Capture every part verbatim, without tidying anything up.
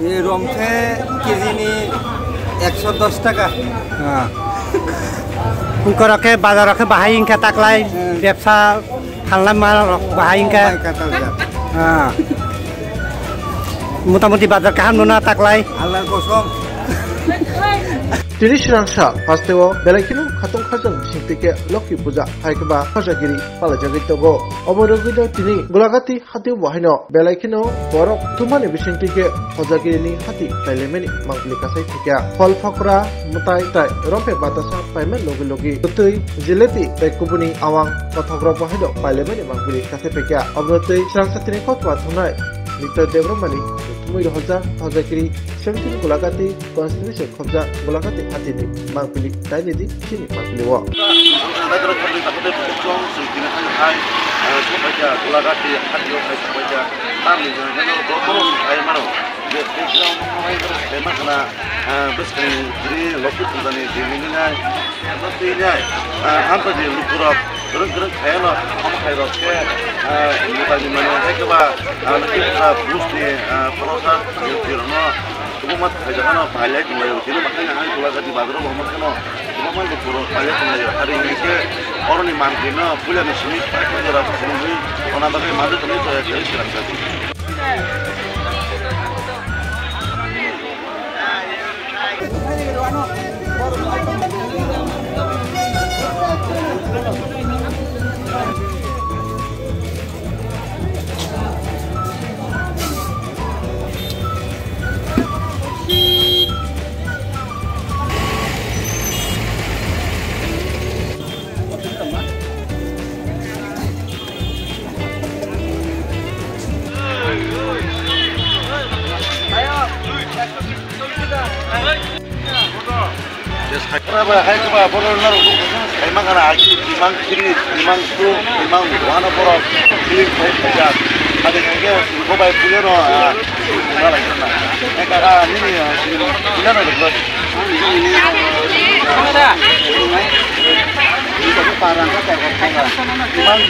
Rom khe kg ni ekso dos taka. Ah. Wngkorok khe bazar o khe bahai wngkha taklai, hmm, bebsa phalnai manrok bahai wngkha. Bahai wngkha taklai. Ah. Motamuti bazar kaham nuna taklai. Allah kosom. Tini swrangsa hasteo belai kheno khatong khajang bisingtwi khe Lokhi puja hai khe ba hojagiri palaijagwi tongo. Omo rwgwino tini Golagati hatio bo haino belai kheno borok thumani bisingtwi khe hojagirini hati pailaimani mangpili kasai thikya. Phol phokra, mwtai tai rompe batasa paima logi logi twtwi jileti tai kubuni awang kothokrok bo haino pailaimani mangpili kasai paikya. Obo twi swrangsa tini kothoma thumnai Victor Debbarmani thumwi rohorjak hojagiri seventeen Golagati constituency khobjak Golagati hatini mangpili taini di sini mangpili o. Naitoro khamni takhade bukhuk chwng chwng tini hai hai, eh, sopaikha Golagati hatio hai sopaikha. Tamni jora jora bo borok hai mano. Je tei jora hai hai khna, eh, bwskang jiri Lokhi puja ni jini ni nai. Twi nai, eh, hamsa di lukurok kwrwng kwrwng khaiyano omo khairok khe, eh, mwtai ni mano hai khe ba, eh, Lokhi puja bush ni, eh, khoroksa birokno Kwbangma phaijak phano pailai tonglaio, chini bakhai hai Golagati bazaro bo hwnma kheno kwbangma lukurok pailai tonglaio. Ari hwnwi khe oroni mantri no puilani simi paikha jora phunugwi ona bagwi manwi tongwi toya khe swrang jago. Ora ba, hai khe ba, borok norok nukha khe sai mangana, agi imang kiri, imang su, imang wano borok kiri sai khaijak. Adi khe khe bo bai puja no, ah, wngna lai khe na. Hai kaka, nini, ah, sini, sini na rwkha. Imang,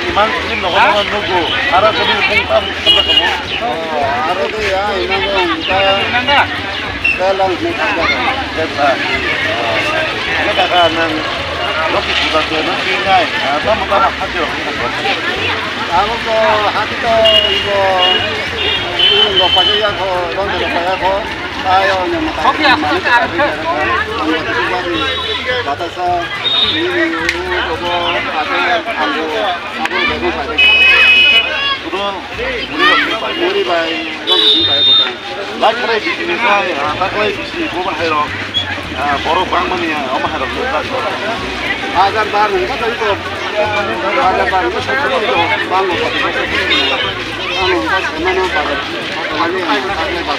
imang kiri no, ha? Nogo, aro khe bung tam, tam kamo. Oh, aro de ya, imang wngkha. Imang da? Belong ni kaka. Bebsa. Ani kaka nang Lokhi puja tu nang tingai. Ah, tamo tamo khati rok ni kaka. Abo to hati to ibo urung rok paja ya ko, rong rok paja ko. Tayo ni mata. Kopi aku ni arke. Batasa ni ni uru robo ate ambo abo bego paja. Kudo muri rok ni paja. Muri bai rong ni paja ko. Lai khlai bisi ni sai, ah, ta khlai bisi bo ba hai rok. Ah, borok bang mani, ah, omo hai rok ni ta. Hajar bar ni ba tong to. Hajar bar ni sa tong to. Bang mo. Bang mo ba sa mano ba. Mani, ah, ta khlai ba.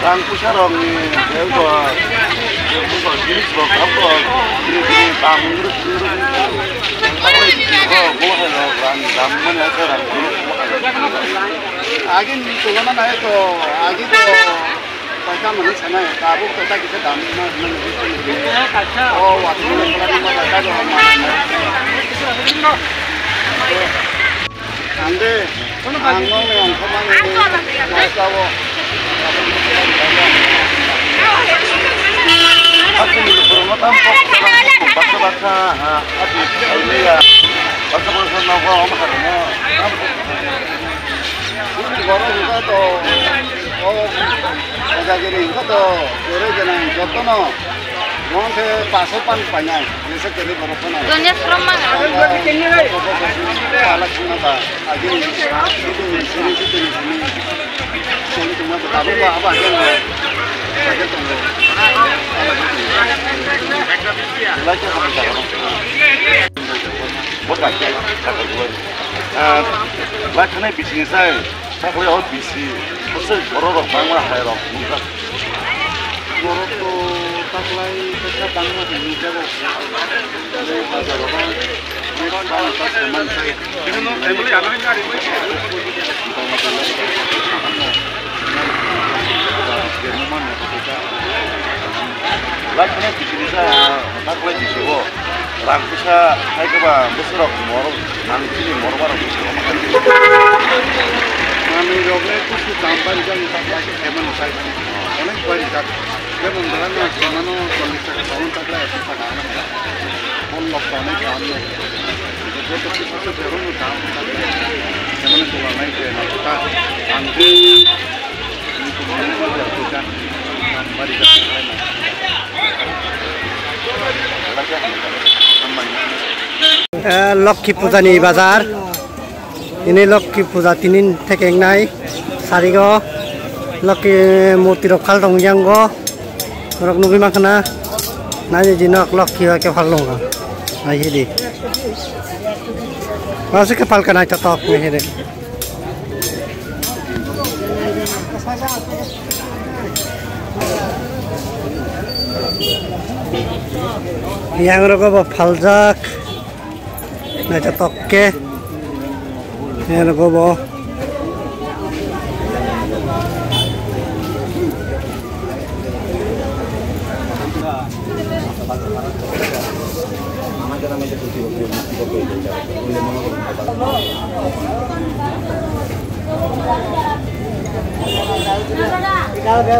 Rang pusa rok ni, eh, ko, eh, ko, jinis rok, ko, jinis ni dam, jinis ni. Agin tulona nai to, agi to paisa mani sanai, tabuk to ta kisa dam na, na, na, na. Oh, wati na, na, na, na, na, na. Ande, ang nong ni ang khamani ni paisa o. Aku ni kurang apa, baksa baksa, ah, aku, aku ya, baksa baksa nogo, om harana. Bini borok hwnka to, o, Kojagiri hwnka to, kwrwi gwnang jotono, mo khe paso pan painai, jesa kwrwi borok phano. Dunya sromma. Pala sima ba, agini, sini, sini, sini, sini, sini tongma ba, abo ba, abo agini, agini tongo. Lai khe hamjak. Bo kaisa sakha duai. Ah, lai khanai bising sai, taklai o bisi, bwswk borok rok bangma hai rok nukjak. Borok to taklai kaisa bangma hai nukjago. Bazar o bang, next bang ta saman sai. Lai khanai bising sai, taklai bisi o. Rang puisa hai khe ba bwswk rok morok nang chini morok barok bwswk rok. Chocolate kusu dam bari jani taklai khe khaimani sai. Onek bari jak. Jemon dara na khaimano chollish taka, bawan taka, ekso taka ano. Bon lok tanai khaimani. Joto kusu kusu jemon dam taklai. Khaimani tola nai khe na ta. Ang khe. Ni kumani ko ja kuja. Dam bari jak. Eh, Lokhi Puja ni bazar. Ini Lokhi Puja tinin thekengnai sarigo Lokhi murti rok phal tong yango. Norok nugwi mankha na nai di nok Lokhi ba khe phal tong. Nai di. Masuk ke phal kanai totok nai di. Yang rogo bo phaljak. Naithotok khe. Yang rogo bo.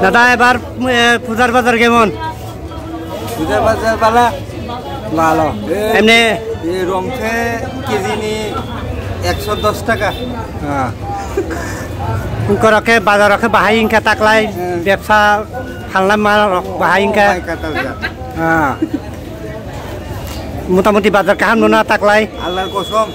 দাদা, এবার, এ, পূজার বাজার কেমন? Pujar bazar bala? Bala. Eh, emne? Eh, rong khe kg ni ekso dos taka. Ah. Ungkor khe bazar khe bahai wngkha taklai, eh, bebsa halna mal rok bahai wngkha. Bahai katal jak. Ah. Motamuti bazar kaham nuna taklai. Allah kosom.